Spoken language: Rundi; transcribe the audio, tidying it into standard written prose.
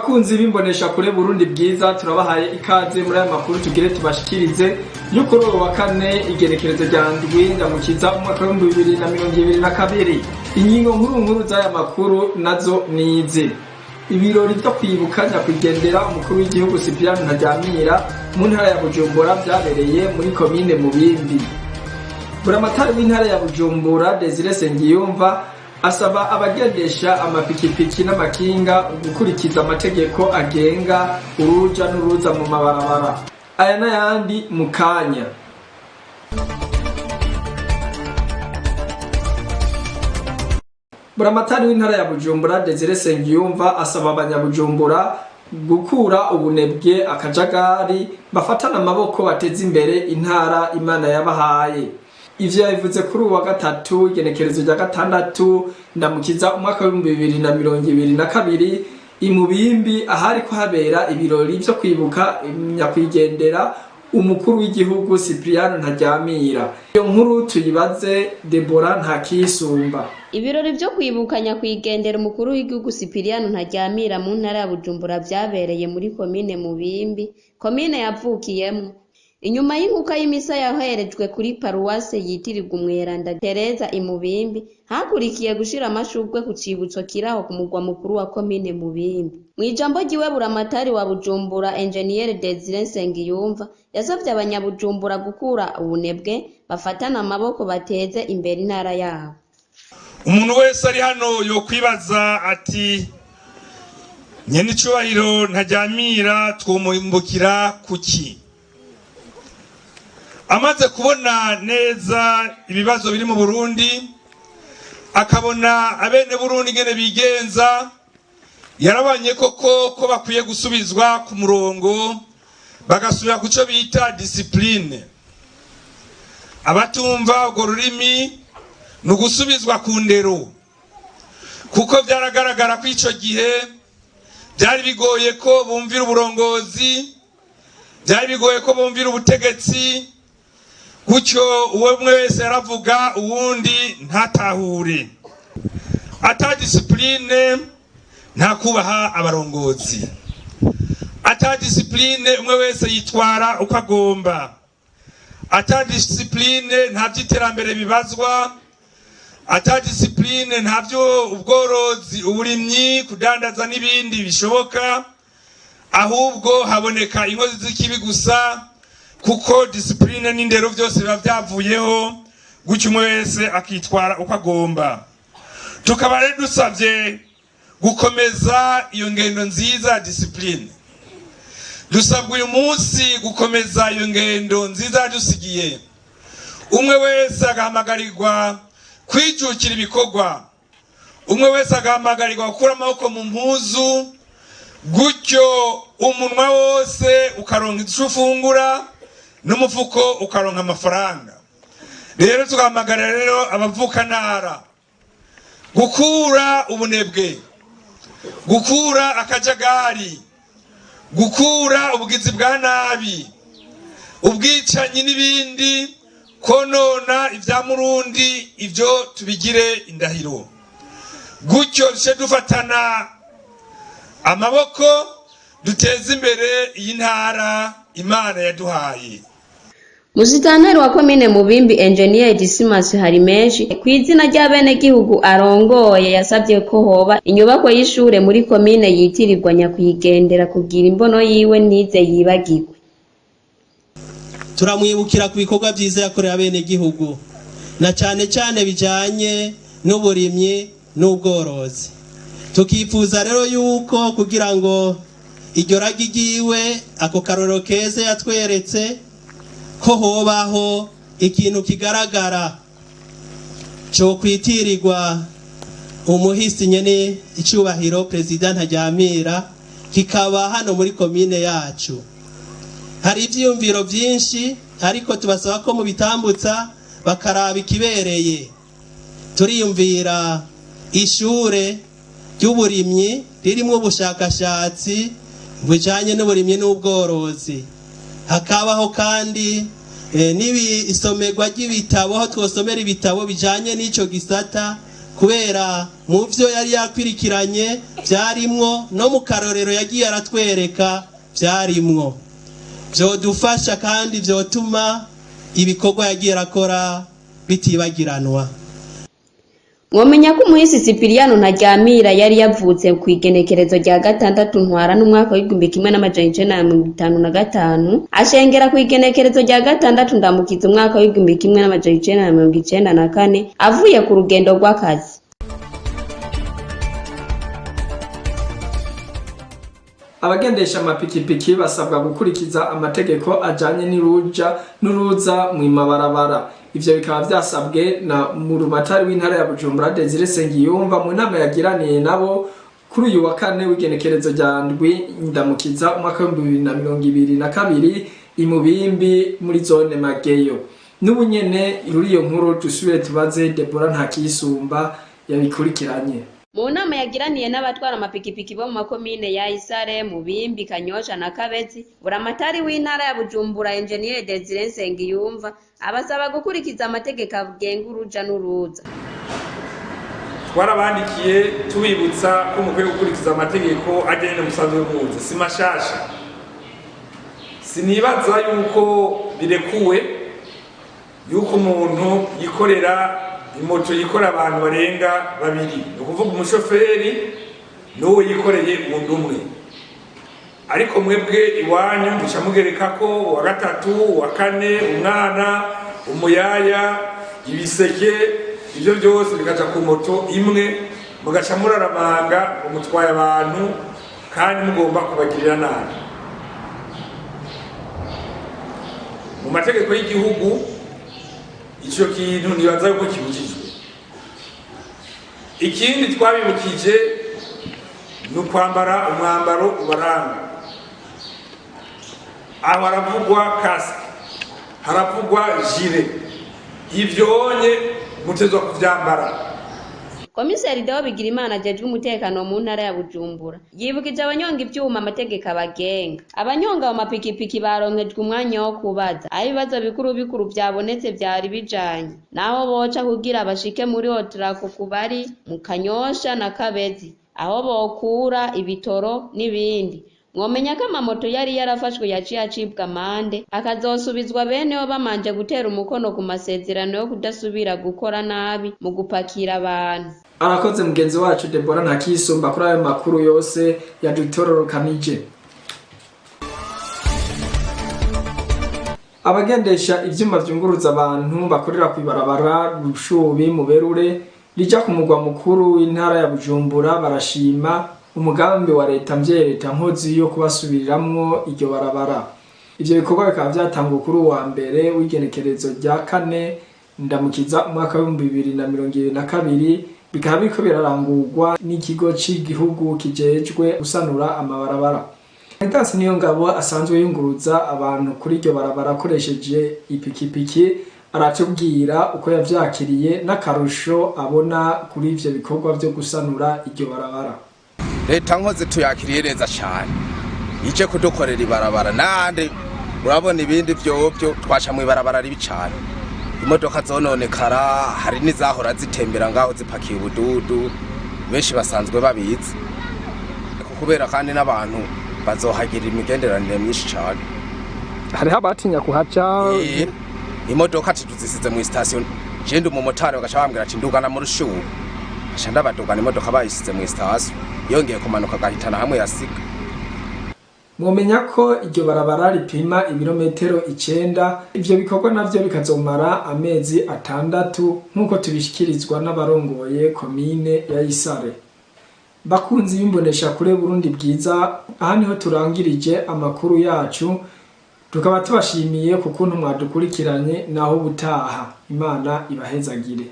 Bakunzi b'imbonesha kure Burundi Bwiza, turabahaye ikaze muri aya makuru tugire tubashikirize yo kuri uyu wa kane, igenekerezo rya 7 Ndamukiza, umwaka w'2022. Ingingo nkuru nkuru z'aya makuru nazo nizi: ibirori vyo kwibuka nyakwigendera umukuru w'igihugu Cyprien Ntaryamira mu ntara ya Bujumbura vyabereye muri komine Mubimbi. Buramatari w'intara ya Bujumbura, Desire Sengiyumva, asaba abagendesha amapikipiki n'amakinga gukurikiza amategeko agenga uruja n'uruza mu mabarabara. Aya n'ayandi mu kanya. Buramatari w'intara ya Bujumbura, Desire Sengiyumva, asaba abanyabujumbura gukura ubunebwe, akajagari, bafatana amaboko bateze imbere intara Imana yabahaye. Ivyo yabivuze kuri uwa gatatu, igenekerezo rya 6 Ndamukiza, umwaka w'2022, imubimbi ahari ko habera ibirori vyo kwibuka nyakwigendera umukuru w'igihugu Cyprien Ntaryamira. Iyo nkuru tuyibaze Debora Ntakisumba. Ibirori vyo kwibuka nyakwigendera umukuru w'igihugu Cyprien Ntaryamira mu ntara ya Bujumbura vyabereye muri komine Mubimbi, komine yavukiyemwo. Inyuma y'inkuka y'imisa yaherejwe kuri paruwase yitirirwa umweranda Tereza i Mubimbi, hakurikiye gushira amashurwe ku cibutso kiraho ku mugwa mukuru wa komine Mubimbi. Mw'ijambo ryiwe, buramatari wa Bujumbura, Enjeniyeri Desire Nsengiyumva, yasavye abanyabujumbura gukura ubunebwe, bafatane amaboko bateze imbere intara yabo. Umuntu wese ari hano yokwibaza ati: "Nyene icubahiro Ntaryamira twumumbukira kuki?" Amaze kubona neza ibibazo biri mu Burundi, akabona abene Burundi ingene bigenza, yarabanye koko ko bakwiye gusubizwa ku murongo, bagasubira ku cyo bita discipline. Abatumva urwo rurimi, ni ugusubizwa ku ndero, kuko byaragaragara ko icyo gihe byari bigoye ko bumvira uburongozi, byari bigoye ko bumvira ubutegetsi. Gutyo uwo umwe wese yaravuga, uwundi ntatahure. Ata discipline, nta kubaha abarongozi. Ata discipline, umwe wese yitwara uko agomba. Ata discipline, nta by'iterambere bibazwa. Ata discipline, nta byo ubworozi, uburimyi, kudandaza n'ibindi bishoboka, ahubwo haboneka inkozi z'ikibi gusa, kuko discipline n'indero byose biba byavuyeho. Gutyo umwe wese akitwara uko agomba. Tukaba rero dusabye gukomeza iyo ngendo nziza ya discipline. Dusabwa uyu munsi gukomeza iyo ngendo nziza yadusigiye. Umwe wese agahamagarirwa kwijukira ibikorwa, umwe wese agahamagarirwa gukura amaboko mu mpuzu, gutyo umunwa wose ukaronka icyo ufungura n'umufuko ukaronka amafaranga. Rero tugahamagarira rero abavukanara gukura ubunebwe, gukura akajagari, gukura ubugizi bwa nabi, ubwicanyi n'ibindi konona ibya Murundi. Ibyo tubigire indahiro, gutyo duce dufatana amaboko duteze imbere iyi ntara Imana yaduhaye. Musitanteri wa komine Mubimbi, Enjeniyeri Dismas Harimenshi, kw'izina ry'abenegihugu arongoye, yasavye ko hoba inyubakwa y'ishure muri komine yitirirwa nyakwigendera kugira imbono yiwe ntize yibagirwe. Turamwibukira ku bikorwa byiza yakoreye abenegihugu, na cyane cyane bijanye n'uburimyi n'ubworozi. Tukifuza rero yuko kugira ngo iryo ragi ryiwe, ako karorero keza yatweretse, ko hobaho ikintu kigaragara cyo kwitirirwa umuhisi nyene icubahiro Perezida Ntaryamira, kikaba hano muri komine yacu. Hari ivyiyumviro vyinshi, ariko tubasaba ko mubitambutsa bakaraba ikibereye. Turiyumvira ishure ry'uburimyi ririmwo ubushakashatsi bujanye n'uburimyi n'ubworozi, hakabaho kandi n'ibisomerwa ry'ibitabo, aho twosomera ibitabo bijanye n'ico gisata. Kubera mu byo yari yakwirikiranye byarimwo, no mu karorero yagiye aratwereka byarimwo, byodufasha kandi byotuma ibikorwa yagiye arakora bitibagiranwa. Mwomenya ko umuhisi Sipiriyano Ntaryamira yari yavutse ku igenekerezo rya 6 Ntwarante umwaka w'1955, ashengera ku igenekerezo rya 6 Ndamukiza umwaka w'1994 avuye ku rugendo rw'akazi. Abagendesha amapikipiki basabwa gukurikiza amategeko ajanye n'iruja n'uruza mw'imabarabara. Ivyo bikaba vyasabwe na murumatari w'intara ya Bujumbura Desire Sengiyumva mu nama yagiraniye nabo kuri uyu wa kane w'igenekerezo rya 7 Ndamukiza umwaka w'2022 imubimbi muri zone Mageyo. N'ubu nyene ruri iyo nkuru dusubire tubaze Deborah Ntakisumba yabikurikiranye. Mu nama yagiraniye n'abatwara amapikipiki bo mu makomine ya Isare, Mubimbi, Kanyosha na Kabezi, buramatari w'intara ya Bujumbura Engineer Desire Nsengiyumva abasaba gukurikiza amategeko agenga uruja n'uruza. Twarabandikiye tubibutsa ko mukwiye gukurikiza amategeko agenga umusanzu w'impunzi, si mashasha. Sinibaza yuko birekuwe yuko umuntu yikorera imoto yikora abantu barenga babiri, ni ukuvuga umushoferi n'uwo yikoreye undi umwe. Ariko mwebwe iwanyu muca mugereka ko uwa gatatu, uwa kane, umwana, umuyaya, ibiseke, ibyo byose bikaja ku moto imwe, mugaca muraramanga ngo mutwaye abantu kandi mugomba kubagirira nabi. Mu mategeko y'igihugu ico kintu nibaza yuko kibujijwe. Ikindi twabibukije ni ukwambara umwambaro ubaranga. Aho haravugwa kasike, haravugwa jire, ivyonye mutezwa kuvyambara. Komiseri Deo Bigirimana ajejwe umutekano mu ntara ya Bujumbura yibukije abanyonga ivyuma amategeko abagenga. Abanyonga mu mapikipiki baronkejwe umwanya wo kubaza aho ibibazo bikuru bikuru vyabonetse vyari bijanye naho boca kugira bashike muri Otrako kubari mu Kanyosha na Kabezi, aho bokura ibitoro n'ibindi. Mwomenya ko amamoto yari yarafashwe yaciye acibwa amande akazosubizwa beneyo bamanje gutera umukono ku masezerano yo kudasubira gukora nabi mu gupakira abantu. Arakoze mugenzi wacu Deborah Ntakisumba kuri ayo makuru yose yadutororokanije. Abagendesha ivyuma vyunguruza abantu bakorera kw'ibarabara Rushubi mu Berure rija ku mugwa mukuru w'intara ya Bujumbura barashima umugambi wa leta mvye leta nkozi yo kubasubiriramwo iryo barabara. Ivyo bikorwa bikaba vyatangwa kuri uwa mbere w'igenekerezo rya 4 Ndamukiza umwaka w'2022, bikaba biriko birarangurwa n'ikigo c'igihugu kijejwe gusanura amabarabara. Caritas Niyongabo asanzwe yunguruza abantu kuri iryo barabara akoresheje ipikipiki aratubwira uko yavyakiriye n'akarusho abona kuri ivyo bikorwa vyo gusanura iryo barabara. Leta nkozi tuyakiriye neza cyane, ije kudukorera ibarabara nande urabona ibindi vyovyo twasha mu ibarabara ribi cyane, imodoka zononekara, hari n'izahora zitembera ngaho zipakiye ubududu, benshi basanzwe babizi kubera kandi n'abantu bazohagira imigenderanire myinshi cyane. Hariho abatinya kuhaca imodoka tuzisize mu station, je ndi umumotari bagaca bambwira ati ndugana mu Rushubi, aca ndabadugana imodoka bayisize mu station, yongeye kumanuka agahitana hamwe yasiga. Mwomenya ko iryo barabara ripima ibirometero 9, ivyo bikorwa navyo bikazomara amezi 6 nk'uko tubishikirizwa n'abarongoye komine ya Isare. Bakunzi b'imbonesha kure Burundi bwiza, aha niho turangirije amakuru yacu, tukaba tubashimiye ku kuntu mwadukurikiranye naho ubutaha. Imana ibahezagire.